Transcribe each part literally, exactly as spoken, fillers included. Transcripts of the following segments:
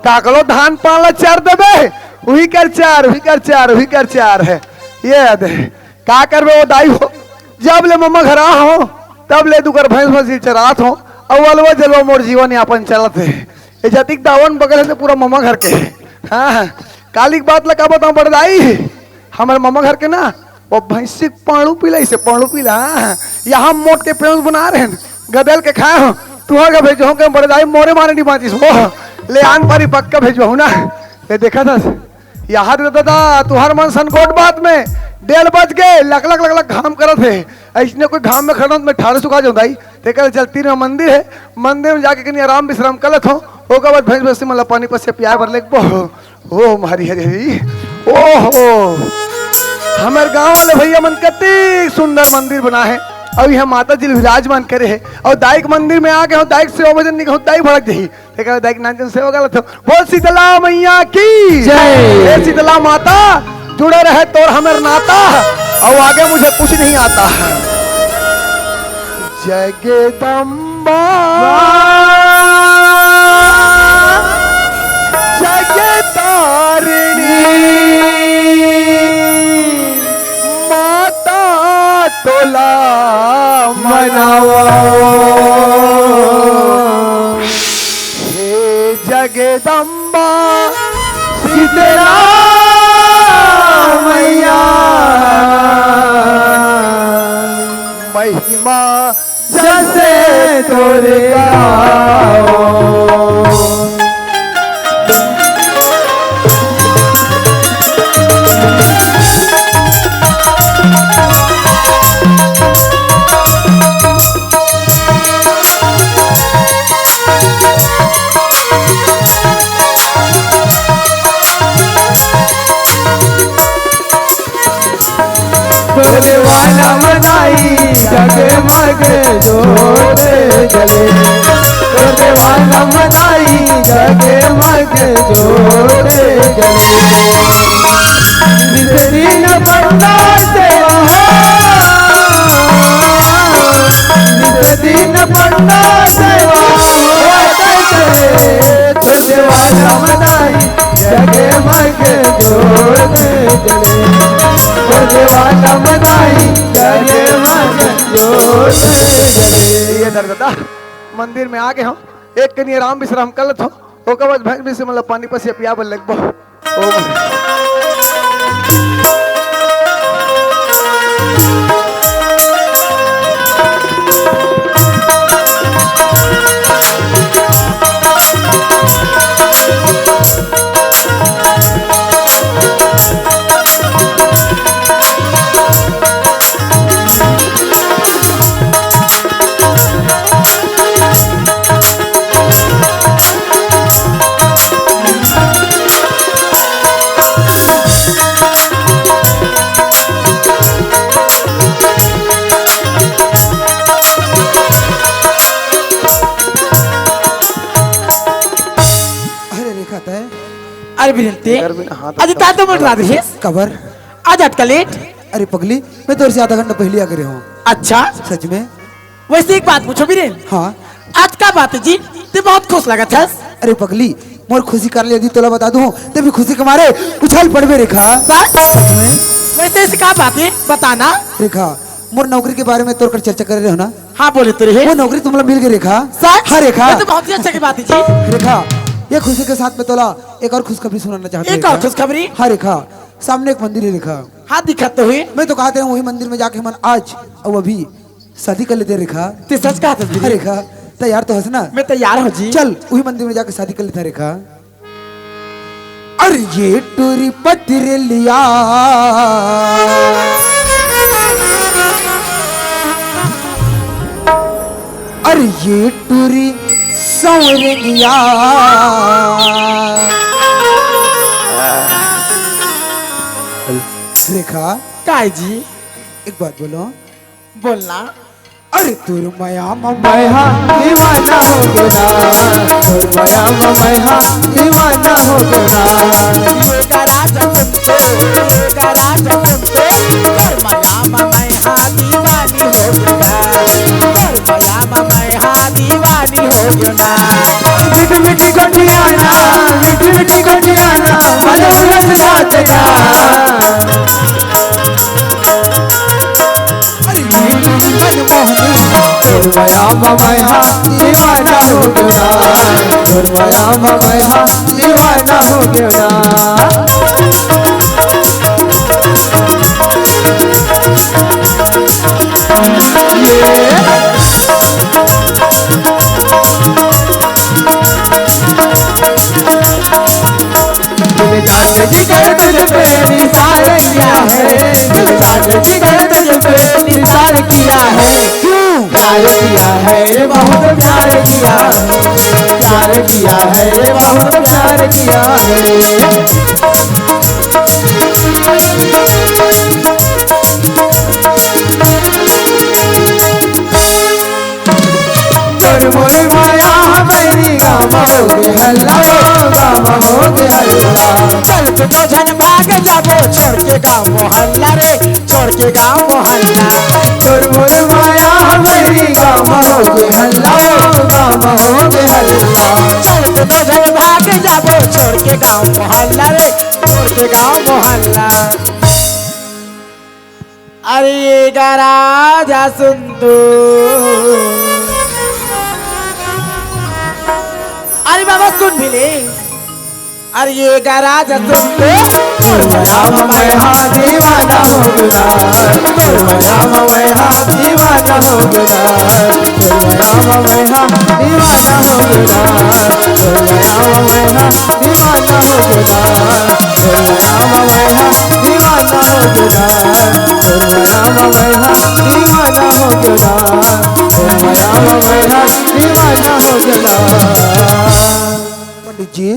काकलो धान पान ला चार देबे, उही कर चार, उही कर चार, उही कर चार हे। ये दे, का करबे वो दाई हो, जब ले ममा घर आ हो, तब ले दू कर भैंस भैंसी चरात हो, अउ अलवा जलवा मोर जीवन यापन चलत हे। ये जतिक दावन बगल हे तो पूरा ममा घर के हे। हाँ, हाँ। काली के बात ला का बताऊं बड़दाई, हमर ममा घर के ना, वो भैंसी के पांडू पीला, इसे पांडू पीला, हाँ, हाँ। यहाँ मोट के पेंस बना रहे हैं, गदेल के खाए हो, तुहर का भेजो के बड़दाई मोरे मारे नहीं बांचिस वो, ले आन पारी पक्का भेजो ना। ये देखा था, यहाँ दे दादा, तुहर मन सन गोट बात में, डेढ़ बज गए, लक लक लक लक घाम करत हे, ऐसने कोई घाम में खड़ा मैं ठाड़ सुखा जाऊं दाई, तेकर चल तीर में मंदिर हे, मंदिर में जाके कहीं आराम विश्राम कर लेत हो, ओकर बाद भैंस भैंसी मन ला पानी पसिया पियाए बर लेगबो। ओ हरी हरी हरी, ओहो, हमर गांव वाले भैया मन कति सुंदर मंदिर बना हे, अउ यहाँ माता जी विराजमान करे हे, अउ दाई के मंदिर में आ गए हो, दाई के सेवा भजन नहीं कहूँ, दाई भड़क जही। तेकर दाई के नाम जन सेवा गलत हो। बोल शीतला मैया की जय। हे शीतला माता, जुड़े रहे तोर हमर नाता, अउ आगे मुझे कुछ नहीं आता। जगदम्बा, जगतारिणी, माता तोला मनावा। हे जगदम्बा शीतला मैया, महिमा जैसे तोरे गाओ। तोरे वाला मनाई जगमग जोत जले, तोरे वाला मनाई जगमग जोत जले। नित दिन पंडा सेवा, नित दिन पंडा सेवा, तोरे वाला मनाई जगमग जोत जले, तोरे वाला मनाई जगमग जोत जले। ये दरगदा मंदिर में आ गए हो, एक कनी आराम विश्राम कर लेत हो, ओकर बाद भैंस भैंसी मन ला पानी पसिया पिया बर लगबो। ओ अरे रेखा तय। अरे बिरंते। अरे बिना हाथ अरे ता तो मंडरा दे। कबर। आज अटका लेट। अरे पगली, मैं तोर से आधा घंटा पहले आ गए हूँ। अच्छा। सच में। वैसे एक बात पूछो बीरेन। हाँ। आज का बात है जी? ते बहुत खुश लगत हस। अरे पगली, मोर खुशी कर ले यदि तोला बता दूँ, ते भी खुशी के मारे उछल पड़बे रेखा। सच? सच में। वैसे ऐसी का बात है? बताना। रेखा, मोर नौकरी के बारे में तोर कर चर्चा करे रहे हो ना? हाँ, बोले तो रहे। वो नौकरी तुमला मिल गई रेखा। सच? हाँ रेखा। ये तो बहुत ही अच्छा की बात है जी। रेखा, ये खुशी के साथ में तोला एक और खुशखबरी सुनाना चाहते एक और रेखा। खुशखबरी? हाँ रेखा, सामने एक मंदिर है रेखा। हाँ, दिखत तो हुई। मैं तो कहते हूँ वही मंदिर में जाके हमन आज और अभी शादी कर लेते रेखा। ते सच कहा था हाँ रेखा, तैयार तो हस ना? मैं तैयार हूँ जी। चल, वही मंदिर में जाके शादी कर लेते रेखा। अरे ये टूरी पतिर लिया, अरे ये टूरी सौरंगिया। रेखा। काय जी? एक बात बोलो। बोलना। अरे तोर मया म मैं हा दीवाना हो गया, तोर मया म मैं हा दीवाना हो गया। योगा राजा संतो, योगा राजा संतो, तोर मया म तोर मया म मैं हा दीवाना हो गेंव ना, तोर मया म मैं हा दीवाना हो गेंव ना। ये दिल जान जिगर तुझ पे निसार किया है, दिल जान जिगर तुझ पे निसार किया है। क्यों? प्यार किया है, बहुत प्यार किया है, प्यार किया है, बहुत प्यार किया है। तोर मोर माया बैरी गाँव म होगे हल्ला, गाँव म होगे हल्ला। चल के दो झन भाग जाबो, छोड़ के गाँव मोहल्ला रे, छोड़ के गाँव मोहल्ला। तोर मोर माया बैरी गाँव म होगे हल्ला, गाँव म होगे हल्ला। चल के दो झन भाग जाबो, छोड़ के गाँव मोहल्ला रे, छोड़ के गाँव मोहल्ला। अरे ये गा राजा सुन तो। अरे बाबा सुन भी ले। अरे ये गा राजा सुन तो। तोर मया म मैं हा दीवाना हो गेंव ना, तोर मया म मैं हा दीवाना हो गेंव ना, तोर मया म मैं हा दीवाना हो गेंव ना, तोर मया म मैं हा दीवाना हो गेंव ना, तोर मया म मैं हा दीवाना हो गेंव ना, तोर मया म मैं हा दीवाना हो गेंव ना, तोर मया म मैं हा दीवाना हो गेंव ना। पंडित जी,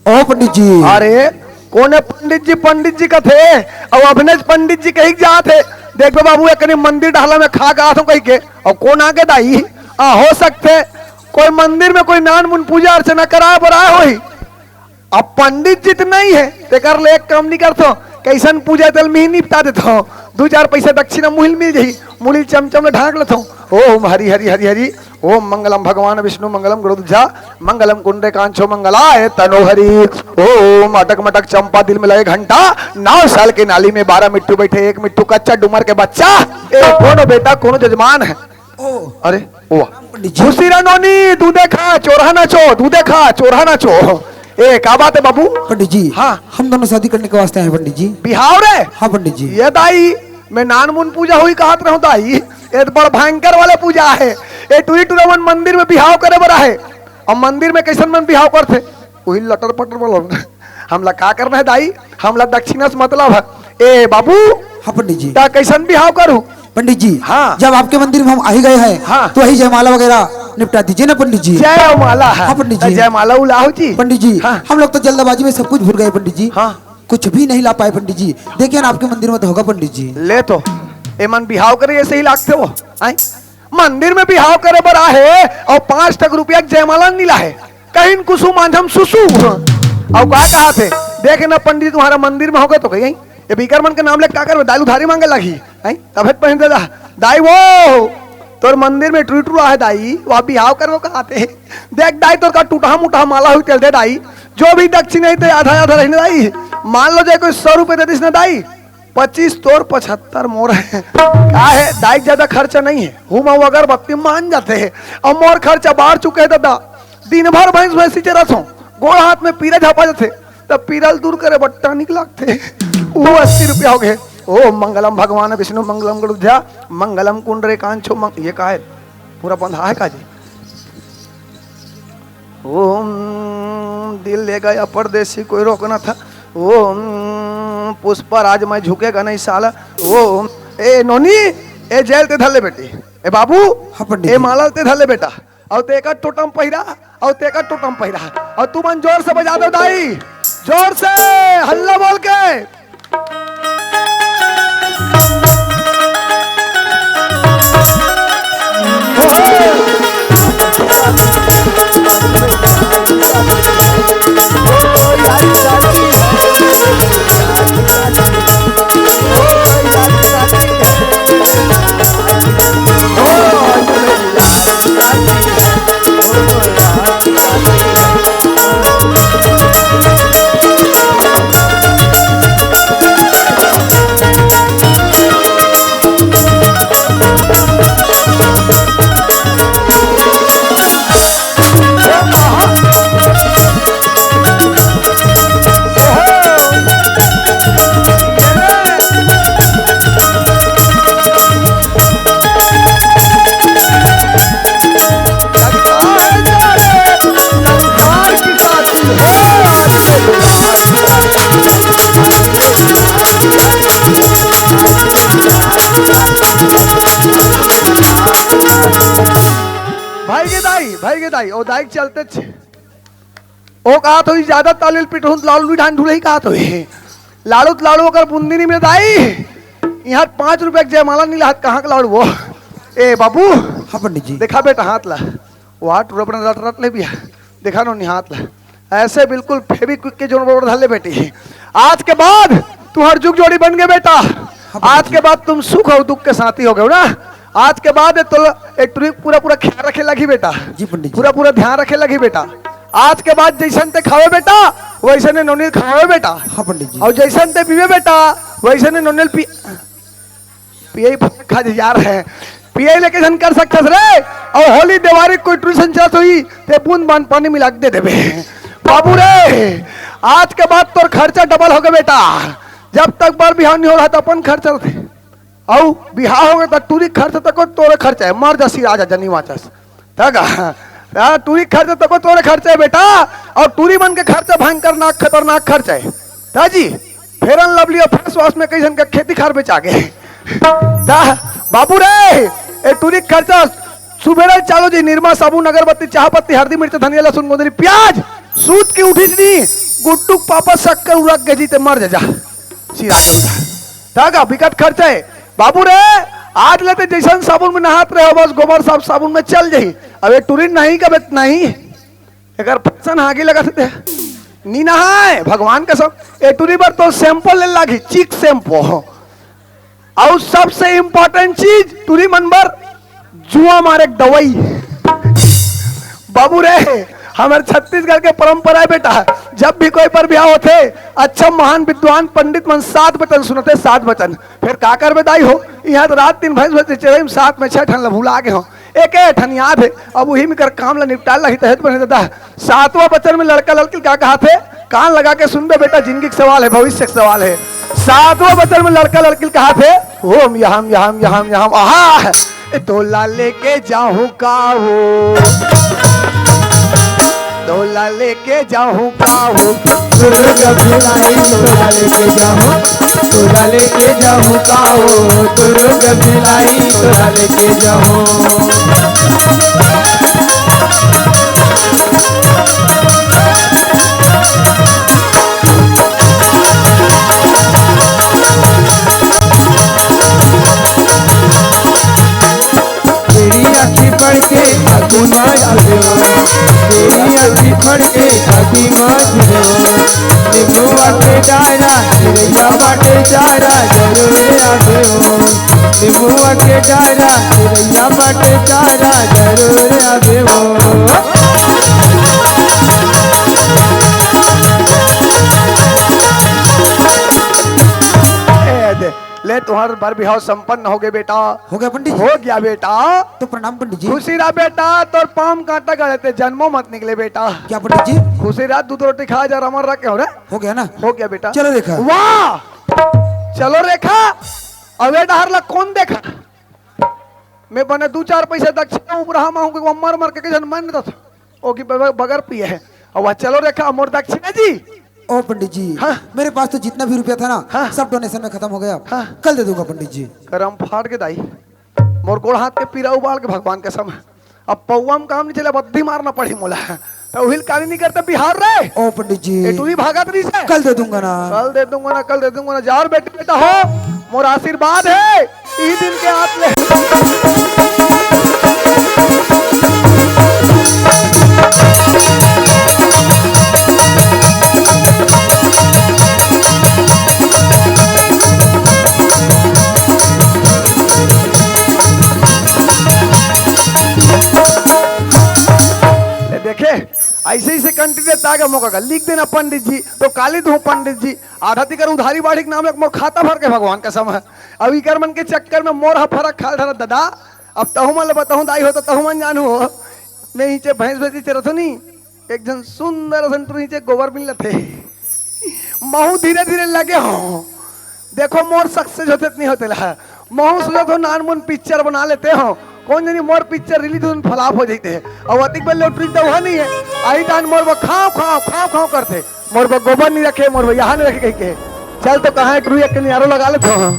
ओ पंडित जी। अरे, कोने पंडित जी, पंडित जी कथे? अउ अभिनेश पंडित जी कहिके जात हे। देखबे बाबू, एकनी मंदिर डहला में खा के आथों कहिके। अउ कोन आगे दाई? आ, हो सकथे कोई मंदिर में कोई नान मुन पूजा अर्चना कराए बर आए होही। अब पंडित जी त नइ हे, तेकर ले एक काम नइ करथों, कइसन पूजा तेला मिही निपटा देथों, दू चार पइसा दक्षिणा मुहिल मिल जाही, मुड़ी चमचम ले ढांक लेथों। ओम हरि हरि हरि हरि, ओम मंगलम भगवान विष्णु मंगलम गरुड़ध्वजा, मंगलम पुंडरीकाक्षो मंगलाय तनोहरि। ओम अटक मटक चंपा दिल में लगे घंटा, नौ साल के नाली में बारह मिट्ठू बइठे, एक मिट्ठू कच्चा डूमर के बच्चा। ए कोनो बेटा, कोनो जजमान हे। ओ। अरे, ओ। पंडित जी। खुशी रह नोनी, दूधे खा, चोरहा नाचो, दूधे खा, चोरहा नाचो। ए, का बात हे बाबू? पंडित जी, हाँ। हम दोनों शादी करने के वास्ते आए हैं, पंडित जी। बिहाव रे? हाँ, पंडित जी। ए दाई, मैं नानमुन पूजा होही कहत रहेंव दाई, ए त बड़ भयंकर वाले पूजा हे। ए टूरी टूरा मन मंदिर में बिहाव करे बर आहे। अब मंदिर में कइसन मन बिहाव करथे? उही लटर पटर वाला। हमला का करना हे दाई? हमला दक्षिणा से मतलब हे। ए बाबू, हाँ पंडित जी। त कइसन बिहाव करहूँ? पंडित जी, हाँ। जब आपके मंदिर में हम आ ही गए हैं, हाँ। तो वही जयमाला वगैरह निपटा दीजिए ना पंडित जी। जयमाला हे। हाँ पंडित जी। त जयमाला उलाहू जी। पंडित जी, हाँ। हम लोग तो जल्दबाजी में सब कुछ भूल गए पंडित जी। हाँ। कुछ भी नहीं ला पाए पंडित जी। देखिए ना, आपके मंदिर में तो होगा पंडित जी। ले तो, एमन बिहाव करे अइसे ही लागथे वो। आय? मंदिर में बिहाव करे बर आहे अउ पाँच ठक रुपया के जयमाला नइ लाहे। कहिन कुसु मांझम सुसु। अउ का कहत हे? देखे ना पंडित जी तुम्हारा मंदिर में होगे तो कही, ए बिकर मन के नाम ले का करबे? दाई उधारी मांगे लागही। हैं? तभे त पहिन दे दा। दाई वो, तोर मंदिर में टूरी टूरा हे दाई, वो बिहाव करबो कहत हे। देख दाई, तोर का टूटहा मुटहा माला होही तेला दे दाई। जो भी दक्षिणा हे ते आधा आधा रही ना दाई। मान लो जे कोई सौ रुपये दे दिस ना दाई, पच्चीस तोर, पचहत्तर मोर हे। का हे, दाई के ज्यादा खर्चा नइ हे, हूम अउ अगरबत्ती मान जाथे। अउ मोर खर्चा बाढ़ चुके हे दादा। दिन भर भैंस भैंसी चराथों, गोड़ हाथ में पीरा झपा जाथे, त पीरा ल दूर करे बर टॉनिक लागथे। वो अस्सी रुपया होगे। ओम मंगलम भगवान विष्णु मंगलम गरुड़ध्वजा मंगलम पुंडरीकाक्षो मंग-, ये का हे? पूरा बंधा हे का जी? ओम दिल ले गया परदेसी, कोई रोक ना था। ओम पुष्पराज मैं झुकेगा नहीं साला। ओम, ए नोनी, ए जेल ते धर ले बेटी। ए बाबू, हाँ पंडित ए जी। माला ते धर ले बेटा। अउ तेकर टोटम पहिरा, अउ तेकर टोटम पहिरा। अउ तुमन जोर से बजा दो दाई, जोर से हल्ला बोल के। ये दाई, ओ दाई के चलते छे। ओ कहा तो ज्यादा ताली ल पिटहूं त लाड़ू नी ढांढूं, ढूंढे ही कहा तो ये। लाड़ू त लाड़ू ओकर बूंदी नी मिले दाई। इहां पांच रुपया के जयमाला नी लात, कहां के लाड़ू वो? ए बाबू, हाँ पंडित जी। देखा बेटा हाथ ला। वाह, टूरा बड़ा रट रट ले बिया। देखा नो नी हाथ ला। ऐसे बिल्कुल Fevikwik के जोन बरोबर धर ले बेटी। आज के बाद तुंहर जुग जोड़ी बन गे बेटा। हाँ, पंडित आज जी। के बाद तुम सुख अउ दुख के साथी हो गए हो ना। आज के बाद ये तो एक टुरी पूरा पूरा ख्याल रखे लगही बेटा। जी पंडित जी। पूरा पूरा ध्यान रखे लगही बेटा। आज के बाद जैसन ते खावे बेटा, वैसने नोनी ल खवावे बेटा। हाँ पंडित जी। अउ जैसन ते पीवे बेटा, वैसने नोनी ल पी पियई फटक खा जा रहे। पियई ले कइसन कर सकथस रे? अउ होली देवारी कोई टुरी संचार होई, ते बूंद बांद पानी मिला के दे देबे। बाबू रे, आज के बाद तोर खर्चा डबल होगे बेटा। जब तक बर बिहाव नी हो रहा, त अपन खर्चा रथे। अउ बिहाव होगे त टुरी खर्चा तको तोरे खर्चा हे। मर जा सिरा जा, जनी बांचस। त का? त टुरी खर्चा तको तोरे खर्चा हे बेटा, अउ टुरी मन के खर्चा भयंकर नाक खतरनाक खर्चा हे। त जी, Fair and Lovely अउ face wash में कई झन के खेती खार बेचा गे। त बाबू रे, ए टुरी खर्चा सुबेरे चालू जी, निरमा, साबुन, अगरबत्ती, चाह पत्ती, हरदी, मिर्चा, धनिया, लहसुन, गोंदली, प्याज, सूत के उठिस नी, गुड्डू के पापा शक्कर उड़क गे जी, ते मर जा, जा। सिरा। त का बिकट खर्चा हे। बाबू रे, आज ले ते जैसन साबुन में नहात रहे हो, बस गोबर साफ साबुन में चल जाही। अब ये टुरी नहीं कबे नहीं। एकर फैशन आगे लगा थे। नी नहाए, भगवान कसम। ए टुरी बर तो shampoo ले लागी, Chik shampoo। अउ सबसे important चीज, टुरी मन बर जुआ मारे के दवाई। बाबू रे, हमर छत्तीसगढ़ के परंपरा हे बेटा, जब भी कोई बर बिहाव होथे, अच्छा महान विद्वान पंडित मन सात बचन सुनथे, सात बचन। फेर का करबे दाई हो, इहां त रात दिन भैंस भैंस चरई में सात में छह ठन ल भुला गे हो, एके ठन याद हे। अब उही में कर काम ल निपटाए ल लगही, तहे त बने दादा। सातवां बचन में लड़का लड़की ल का कहाथे? कान लगा के सुनबे बेटा, जिंदगी के सवाल हे, भविष्य के सवाल हे। सातवां बचन में लड़का लड़की ल कहाथे, ओम यहम यहम यहम यहम आहा। ए तोला लेके जाहूं का हो, तोला लेके जाहूं का हो, दुर्ग भिलाई तोला लेके जाहूं, तोला लेके जाहूं का हो, दुर्ग भिलाई तोला लेके जाहूं। तेरी आँखी पड़ के आँखी मार दे हो, तेरी आँखी पड़ के आँखी मार दे हो। निबुआ के डारा, चिरैया बाटे चारा, जरूर आवे हो। निबुआ के डारा, चिरैया बाटे चारा, जरूर आवे हो। ए दे, ले, तुंहर बर बिहाव संपन्न हो गे बेटा। हो गया पंडित जी? हो गया बेटा। तो प्रणाम पंडित जी। खुशी रह बेटा, तोर पाँव कांटा गड़े ते जन्मो मत निकले बेटा। क्या पंडित जी? खुशी रह, दूध रोटी खा जा, रमन रख के हो रे। हो गया ना? हो गया बेटा। चलो रेखा। वाह! चलो रेखा। अब ए डहर ला कौन देखा? मैं बने दू चार पैसा दक्षिणा उबरहा मांगू के मर मर के कइसन मन रहता। ओ की बग-, बगर पिए है। अब वह चलो रेखा, मोर दक्षिणा जी। ओ पंडित जी, हाँ। मेरे पास तो जितना भी रुपया था ना, हाँ। सब donation में खत्म हो गया। हाँ। कल दे दूंगा पंडित जी। करम फाड़ के दाई, मोर गोड़ हाथ के पीरा उबाल के भगवान कसम। अब पौवा में काम नहीं चले, बद्धी मारना पड़ी मोला। तो उहिल काली नहीं करते बिहाव रे। ओ पंडित जी। ए टुरी भागत रही से। कल दे दूंगा ना। कल दे दूंगा ना, कल दे दूंगा ना। जा रे बेटी, बेटा हो, मोर आशीर्वाद हे। ई दिन के हाथ ले। ले देखे, ऐसे ही से कंटिन्यू तागा मोका का लिख देना पंडित जी, तो काली दूं पंडित जी, आधा तिकर उधारी बाढ़ी के नाम ले मोर खाता भर के भगवान कसम हे। अब इकर मन के चक्कर में मोर ह फरक खाल धरा दादा। अब तहु मन ल बताहूं दाई हो तो तहु मन जानहू हो। मैं इचे भैंस भैंस चरत हो नी, एक झन सुंदर असन टुरी इचे गोबर मिलत हे। महू धीरे धीरे लगे हो। देखो मोर success होथे त नहीं होथे ला। महू सोचत हो नानमुन picture बना लेते हो। कौन जनी मोर picture release होन flop हो जाते हैं। अउ अतिक बेर ले टुरी दउहा नहीं है। आई दान मोर बर खांव खांव खांव खांव करथे। मोर बर गोबर नहीं रखे, मोर बर यहाँ नहीं रखे कहिके। चल तो कहां टुरी एक नियारो लगा लेते हो।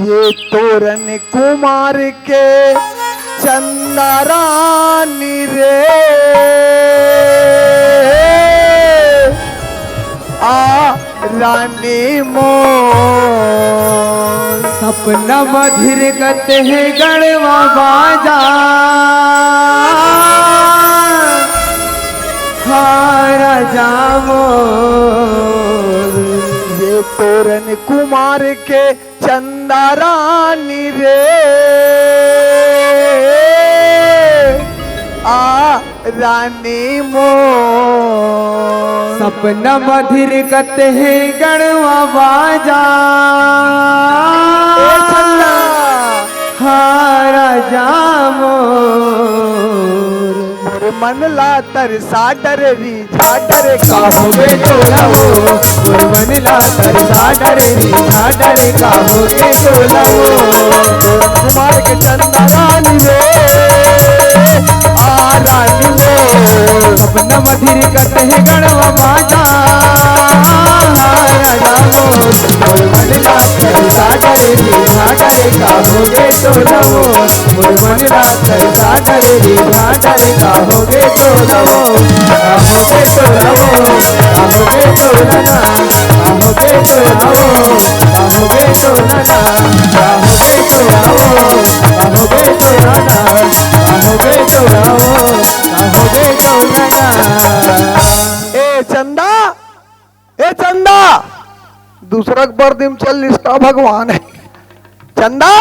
ये तोरन कुमार के चंदा रानी रे, आ रानी मोर। सपना मधिर कते हे गणवा बाजा, हाँ राजा मोर। ये तोरन कुमार के चंदा रानी रे, आ रानी मोर। सपना मधिर कते हे गणवा बाजा, ए चंदा। हाँ राजा मोर। मोर मन ला तरसा डरेरी झाडर का होगे टोला हो, मोर मन ला तरसा डरेरी झाडर का होगे टोला हो। कुमार के चंदा रानी रे, आ रानी हो। सपना मधिर कते हे गणवा बाजा, राजा हो। मोर मन ला तरसा डरेरी झाडर का होगे टोला हो, मोर मन ला तरसा डरेरी झाडर का होगे टोला हो। ए चंदा, ए चंदा, दूसरा के बर दिन चल इसका भगवान है। चंदा।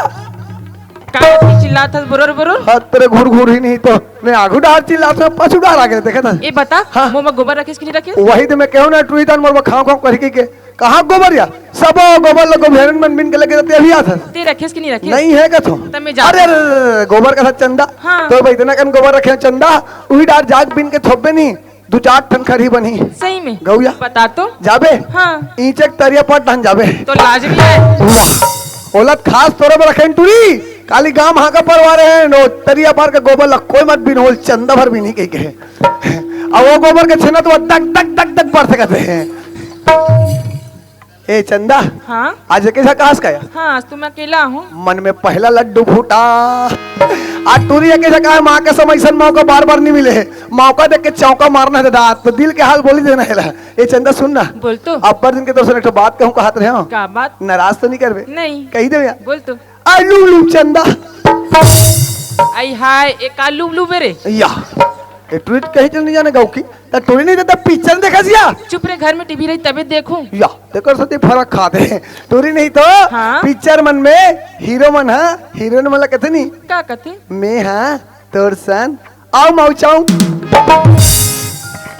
का चिल्लात हस बुरुर बुरुर? हाँ, तेरे घुर घुर ही नहीं तो मैं आगू डार चिल्लात हूँ, पाछू डार आगे देखे था। ए बता, हाँ। मुँह में गोबर रखेस कि नहीं रखेस? वही तो मैं कहूँ ना, टुरी तन मोर खाँव खाँव करके के। कहाँ गोबर या? सब गोबर ला गोबरेन मन बिन के लेगे ते अभी आत हस। ते रखेस कि नहीं रखेस? नहीं है का तो? तब मैं जात हूँ। अरे, अरे, अरे, अरे, गोबर का था चंदा। हाँ। तो भाई इतना कन गोबर रखे हो चंदा, वही डार जाग बिन के थोपबे नहीं। दू चार ठन खरही बनही। सही में? गौया। बता तो। जाबे? हाँ। ईंचे के तरिया पर टहन जाबे। तो लाज भी है। वाह। ओलत खास तोरे बर रखेन टुरी। काली गांव हाका परवारे हैं, नो तरिया पर के गोबर ला कोई मत बिनहोल, चंदा भर बिनही कहि के। अब वो गोबर के छेना तो डग, डग, डग, डग बर सकत हे। ए चंदा, हाँ? आज एके झकास का या? हाँ, आज तो मैं अकेला हूँ। मन में पहला लड्डू फूटा। आज टूरी एके झकास, माँ कसम अइसन मौका बार बार नहीं मिले हे। मौका देख के चौका मारना हे दादा, तो दिल के हाल बोली देना हे ला। ए चंदा सुन ना। बोल तो। अब्बर दिन के तोर से एक ठो बात कहूँ कहत रहे हो। का बात? नाराज तो नहीं करबे? नहीं। कही दे यार। बोल तो। आई लू लू चंदा। आई हाय, एक आलू लू बेरे। या। ए टूरी कही चल नहीं जाने गाँव की। त टूरी नहीं देता पिक्चर देखा जिया। चुप रे, घर में टीवी रही तबे देखूं। या, तेकर सेती फरक खाथे। टूरी नहीं तो हाँ? पिक्चर मन में हीरो मन हा, हीरोइन मन ला कथे नहीं। का कथे? मैं हा तोर सन, आओ माऊ चाऊ।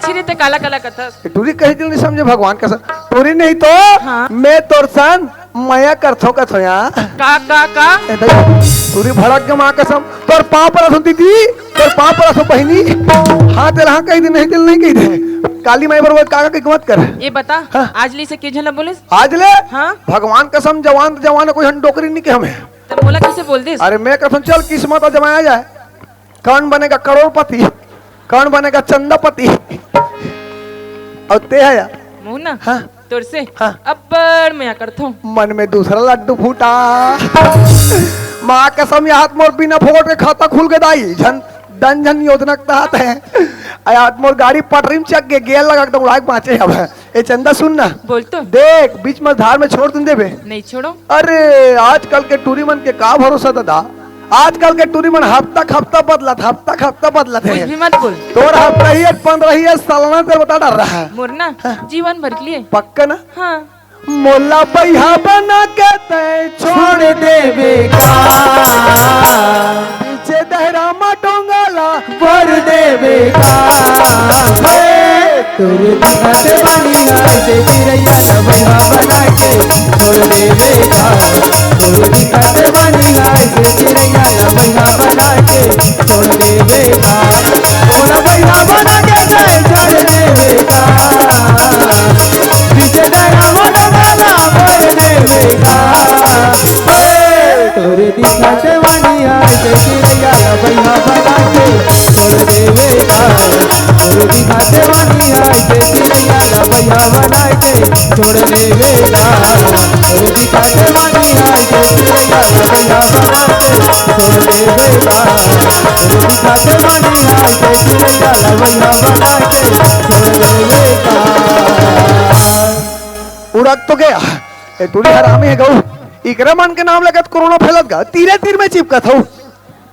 छिरे ते काला काला कथस। ए टूरी कही दिल नहीं समझे भगवान कसम। टूरी नहीं तो हाँ? मैं तोर सन मया करथो कथो या। का, का, का? ए दाई, टूरी भड़क के माँ कसम। तोर पाँव परत हो दीदी, तोर पाँव परत हो बहिनी। हाँ, तेला हाँ कही दे, नहीं तेला नहीं कही दे। काली माई बरोबर काका के मत कर। ये बता, हाँ। आज ले से के झन ला बोलिस? आज ले? हाँ। भगवान कसम, जवान त जवान, कोई हन डोकरी नहीं के हमें। त मोला कैसे बोल दिस? अरे मैं कसम, चल किस्मत जमाया जाए। कौन बनेगा करोड़पति, कौन बनेगा चंदापति। और ते है यार। मुन्ना। हाँ। तोर से हाँ। अब्बड़ मया करथों। मन में दूसरा लड्डू फूटा। माँ कसम, याद मोर बिना फोकट के खाता खुल गे दाई। झन, धन जन योजना के तहत है। याद मोर गाड़ी पटरी में चक गे, गेयर लगा के उड़ाए के बाँचे अब। ए चंदा सुन ना। बोल तो। देख, बीच में धार में छोड़ तुम देबे। नहीं छोड़ो। अरे, आजकल के टूरी मन के का भरोसा दादा। आजकल के टूरी मन हफ्ता क हफ्ता बदलत, हफ्ता क हफ्ता बदलत कुछ है। भी मत बोल। तोर हफ्ता ही है, पंद्रह ही है, सालाना तेरे बता डर रहा है। मोर ना हाँ। जीवन भर के लिए। पक्का ना? हाँ। मोला बइहा बना के तै छोड़ देबे का? पीछे दहरा मा डोंगा ला बर देबे का? हे तोरे दिखा दे बानी आज चिरैया ला बइहा बना के छोड़ देबे का? तोरे दिखा दे बानी आज चिरैया ला बइहा बना के छोड़ देबे का? मोला बइहा बना के तै छोड़ देबे का? पीछे दहरा मा डोंगा ला बर देबे का? हे तोरे दिखा दे बानी आज चिरैया ला बइहा बना के छोड़ देबे का? तोरे दिखा दे बानी आज चिरैया ला बइहा बना के छोड़ देबे का? तोरे दिखा दे बानी आज चिरैया उड़क तो गया। ए टूरी हरामी हे गऊ। इकरे मन के नाम लेके कोरोना फैलत गा। तीरे तीर में चिपकत हऊ।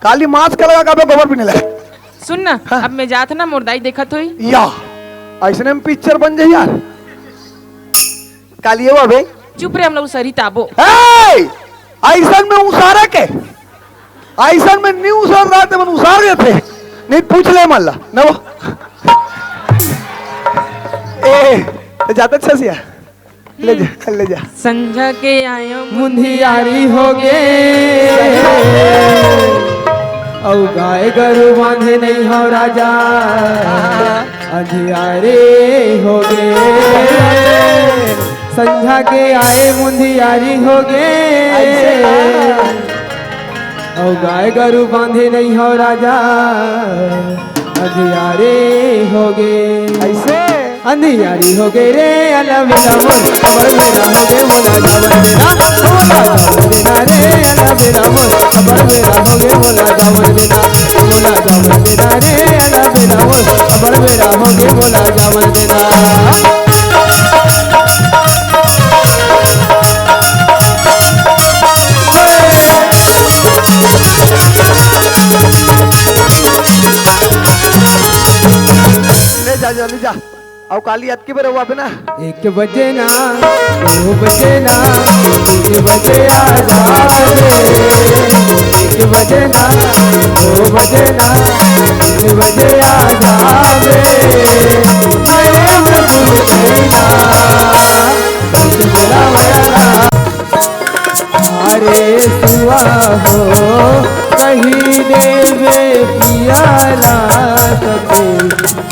काली मास्क लगा के अबे गोबर पीने लगा। सुन ना, हाँ। अब मैं जात ना, मोर दाई देखत होई। या, अइसने में पिक्चर बन जाई यार। काली ये बे। चुप रे, हम लोग सरी ताबो। ए! अइसन में उसारे के। अइसन में नी उसार रहा ते मन उसार गए थे। नहीं पूछ ले मन ला। न वो। ए, जाता अच्छा सिया। ले जा, ले जा। संझा के आयो मुंधियारी हो गे। अउ गाय गरु बांधे नहीं हो राजा, अंधियारे हो गे। संझा के आए मुंधियारी हो गे। अउ गाय गरु बांधे नहीं हो राजा, अंधियारे हो गे। ऐसे? अंधियारी हो गे रे, अला बेला मोर, अबर बेला हो गे, मोला जावन देना, मोला जावन देना रे, अला बेला मोर, अबर बेला हो गे, मोला जावन देना, मोला जावन देना रे, अला बेला मोर, अबर बेला हो गे, मोला जावन देना। ले जा, जा, ले जा। अउ काली अतकी बेर हुआ पे ना। एक बजे ना, दो बजे ना, तीन बजे आ जावे। एक बजे ना, दो बजे ना, तीन बजे आ जावे। अरे सुआ हो, कहीं देवे पियाला सके।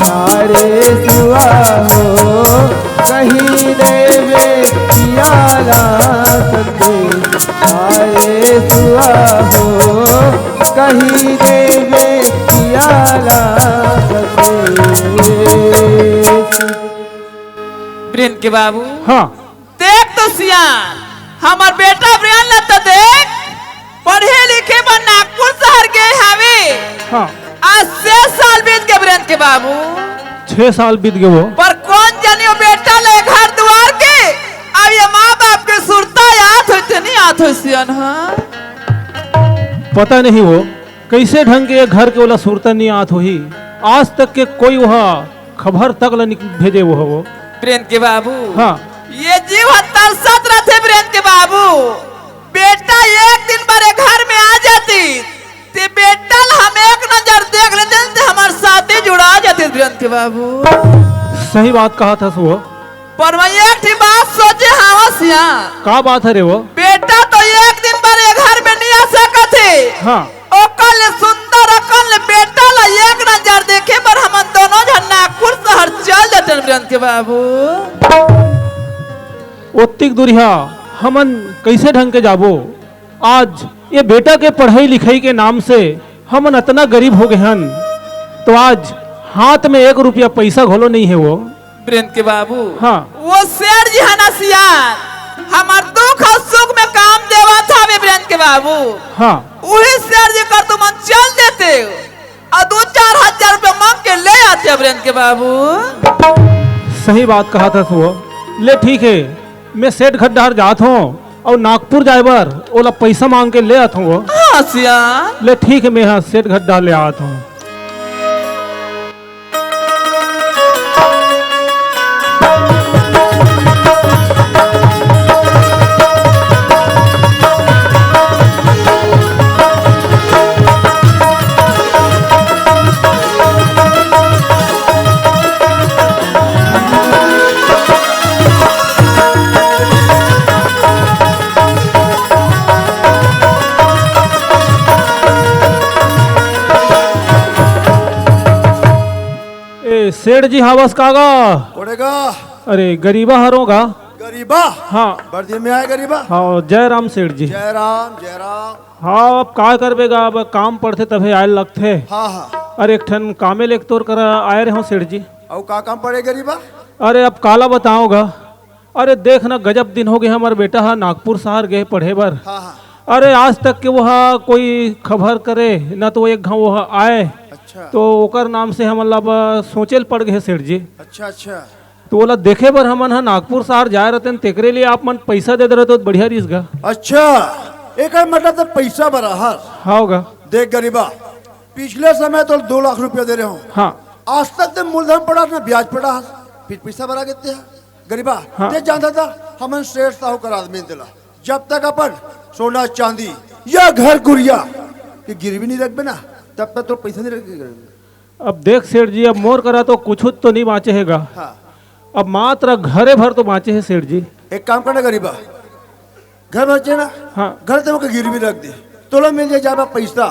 अरे सुआ हो, कहीं देवे पियाला सके। अरे सुआ हो, कहीं देवे पियाला सके। प्रेम के बाबू। हाँ। देख तो सियान, हमर बेटा ब्रियन ल तो देख, पढ़े लिखे बर नागपुर शहर गे हवे। हाँ। आज छह साल बीत गे ब्रियन के बाबू। छह साल बीत गे वो। पर कोन जनी वो बेटा ले घर दुआर के, अब ये माँ बाप के सुरता याद होते नहीं याद हो सियान, हाँ? पता नहीं वो कैसे ढंग के ये घर के ओला सुरता नहीं आत होही। आज तक के कोई वहा खबर तक ल निक भेजे वो हो। प्रेम के बाबू। हाँ। ये जीव ह तरसत रथे प्रेम के बाबू। बेटा एक दिन बार ये घर में आ जाती, ते बेटा ल हम एक नजर देख लेते, ते हमार शादी जुड़ा जाती प्रेम के बाबू। सही बात कहा था वो। पर मैं एक ठी बात सोचे हवस या। का बात है रे वो? बेटा तो एक दिन बार ये घर में नहीं आ सकत हे। हाँ। ओकर ले सुंदर अकन ले बेटा ला एक नजर देखे बर हमन दोनों झन नागपुर शहर चल देतन प्रेम के बाबू। ओतिक दूरिहा हमन कैसे ढंग के जाबो? आज ये बेटा के पढ़ाई लिखाई के नाम से हमन अतना गरीब हो गए हन, तो आज हाथ में एक रुपया पैसा घलो नहीं है वो। प्रेम के बाबू। हाँ। वो सेठ जी है ना सियान, हमार दुख और सुख में काम देवा था भी प्रेम के बाबू। हाँ। वही सेठ जी कर तुमन चल देते हो और दो चार हजार रुपये मांग के ले आते हो प्रेम के बाबू। सही बात कहा था वो। ले ठीक है, मैं सेठ घर डहर जात हों और नागपुर जाए बर ओला पैसा मांग के ले आत हों वो। हाँ सियान। ले ठीक है, मैं हाँ सेठ घर डहर ले आत हों। ए, सेठ जी हावस का गा? कोड़े गा? अरे, गरीबा हरों गा। गरीबा? हाँ। बरदी में आए गरीबा? हाँ, जय राम सेठ जी। जय राम, जय राम। हाँ, अब का करबे गा, अब काम पड़थे तभे आए लगथे। हाँ, हाँ। अरे, एक ठन कामे लेके तोर करा आए रहे हों सेठ जी। अउ का काम पड़े गरीबा? अरे, अब काला बताओं गा। अरे देख ना, गजब दिन हो गए, हमर बेटा हा नागपुर शहर गए पढ़े बर। हाँ, हाँ। अरे, आज तक के वो कोई खबर करे ना, तो वो एक घांव वो आए, अच्छा। तो ओकर नाम से हमन ला अब सोचे ल पड़ गए सेठ जी। अच्छा, अच्छा। तो ओला देखे बर हमन ह नागपुर शहर जाए रहते, तेकरे लिए आप मन पैसा दे दे रहते तो बढ़िया रहिस गा। अच्छा, एकर मतलब तो पैसा बराबर। हाँ होगा। देख गरीबा, पिछले समय तो दो लाख रुपया दे रहे हो। हाँ। आज तक ते मूलधन पड़ा ना ब्याज पड़ा, फिर पैसा बरा कितने है गरीबा? हाँ। ते जानता था, हमन सेठ साहूकार आदमी तेला, जब तक अपन सोना चांदी या घर गुरिया के गिरवी नहीं रखबे ना, तब तक तो पैसा नहीं रखेगा। अब देख सेठ जी, अब मोर करा तो कुछ तो नहीं बांचे हेगा। हाँ। अब मात्र घरे भर तो बांचे हे सेठ जी। एक काम करना गरीबा, घर बांचे ना, हाँ। घर ते ओके गिरवी रख दे, तोला मिल जाए जाबे पैसा।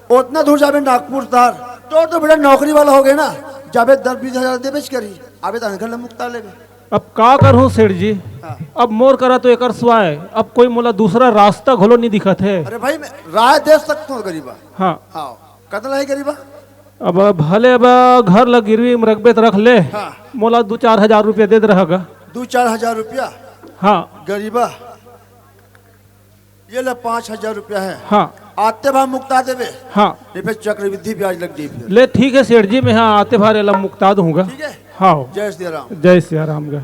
उतना दूर जाबे नागपुर शहर, तो तो बेटा नौकरी वाला हो गए ना, जाबे दस बीस हजार दे बेच करी, आबे तो घर ला मुक्ता लेबे। अब का करहूँ सेठ जी? हाँ। अब मोर करा तो एकर सिवाय अब कोई मोला दूसरा रास्ता घलो नहीं दिखत है। अरे भाई, मैं राय दे सकता हूँ गरीबा। हाँ। हाँ, कतना है गरीबा? अब भले अब घर ला गिरवी में रखबे त रख ले, हाँ। मोला दू चार हजार रुपया दे दे रहा गा। दू चार हजार रुपया? हाँ। गरीबा, ये ले पाँच हजार रुपया है। हाँ। आते भाव मुक्ता देबे। हाँ। नहीं फिर चक्रवृद्धि ब्याज लग जाई फिर। ले ठीक है सेठ जी, मैं हाँ आते भाव एला मुक्ता दूंगा। ठीक है। हाँ। जय सिया राम। जय सिया राम गा।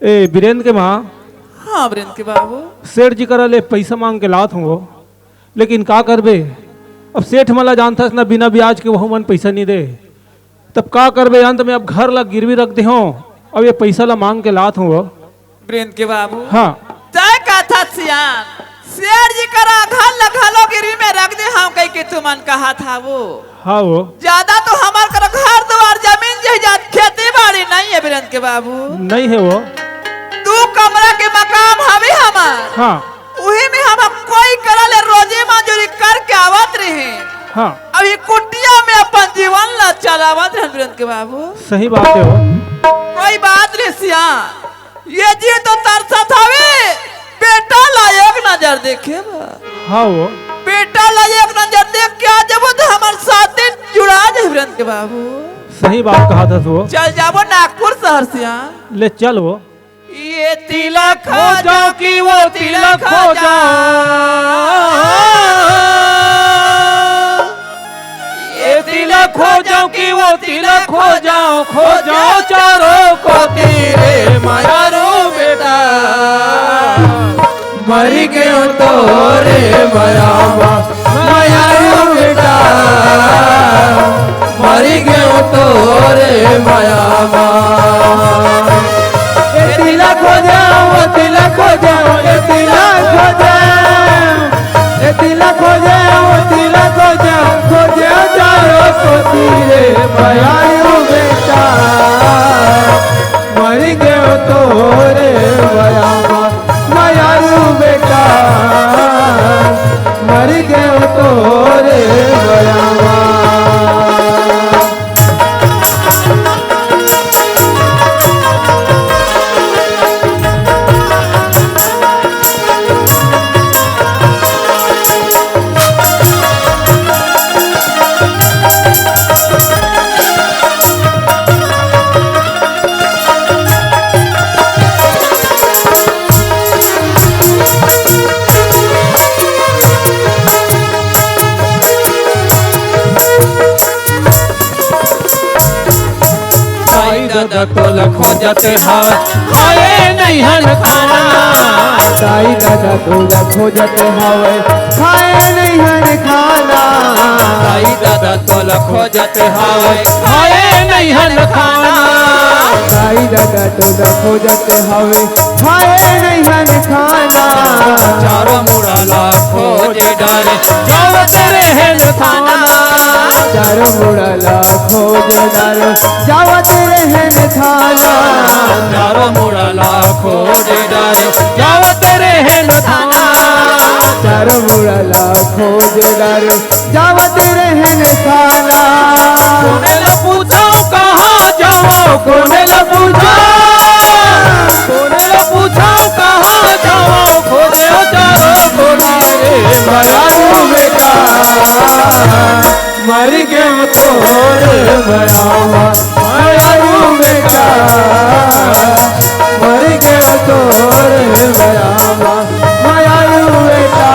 ए, बीरेंद्र के माँ। हाँ, बीरेंद्र के बाबू। सेठ जी करा ले पैसा मांग के लात हूँ, लेकिन का करबे, अब सेठ मन ला जानथस ना, बिना ब्याज के वहू मन पैसा नहीं दे। तब का करबे, अंत में अब घर ला गिरवी रख दे हो, अब ये पैसा ला मांग के लात हूँ। बीरेंद्र के बाबू। हाँ। तय कथा सियान, सेठ जी करा घर ला घलो गिरवी में रख दे हूँ, कह के तुमन कहा था वो। हाँ वो। ज्यादा तो हमार करा घर द्वार जमीन जायदाद खेती बाड़ी नहीं है बीरेंद्र के बाबू। नहीं है वो। दू कमरा के मकान हवे हमार। हाँ। उही में हम कोई करा ले रोजी मजूरी करके आवत रहे। हाँ। अभी कुटिया में अपन जीवन ला चलावत रहे बीरेंद्र के बाबू। सही बात है वो। कोई बात नहीं सिया। ये जी तो तरसत हवे, बेटा ला एक नजर देखे बा। हाँ वो। बेटा ला एक नजर देख के आ जबो तो हमार शादी जुड़ा जाए बीरेंद्र के बाबू। सही बात कहा था वो। चल जाबो नागपुर शहर से, हाँ। ले चल वो। ये तिलक हो जाओ कि वो तिलक हो जाओ। ये तिलक हो जाओ कि वो तिलक हो जाओ, खो जाओ चारों कोती रे मयारू बेटा। मरी गयो तो रे मयावा, मयारू बेटा। मरी गयो तो रे मयावा। ए तिलक हो जाओ, ए तिलक हो जाओ, ए तिलक हो जाओ। ए तिलक हो जाओ, ए तिलक हो जाओ, हो जाओ चारों कोती रे मयारू बेटा। मरी गयो तो रे मयावा, मयारू बेटा। मरी गयो तो रे मयावा। दाई ददा तोला खोजत हवे, खाए नइहन खाना। दाई ददा तोला खोजत हवे, खाए नइहन खाना। दाई ददा तोला खोजत हवे, खाए नइहन खाना। दाई ददा तोला खोजत हवे, खाए नइहन खाना। चारों मुड़ा ला खोज डारे, जावत रहेन थाना। चारों मुड़ा ला खोज डारे, जावत रहेन थाना। चारों मुड़ा ला खोज डारे, जावत रहेन थाना। चारों मुड़ा ला खोज डारे, जावत रहेन थाना। कोने ला पूछो कहाँ जाओ, कोने ला पूछो, कोने ला पूछो कहाँ जाओ, खोजे चारों कोती रे मयारू बेटा। मरी गयो तो रे मयावा, मयारू बेटा। मरी गयो तो रे मयावा, मयारू बेटा।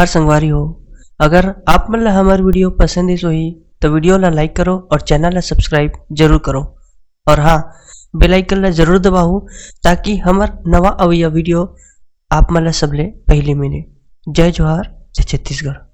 संगवारी हो, अगर आप मन ला हमर video पसंद आइस होही, तो video ला like करो और channel ला subscribe जरूर करो। और हाँ, bell icon ला जरूर दबाओ, ताकि हमर नवा अवइया video आप मन ला सबले पहले मिले। जय जोहार, जय छत्तीसगढ़।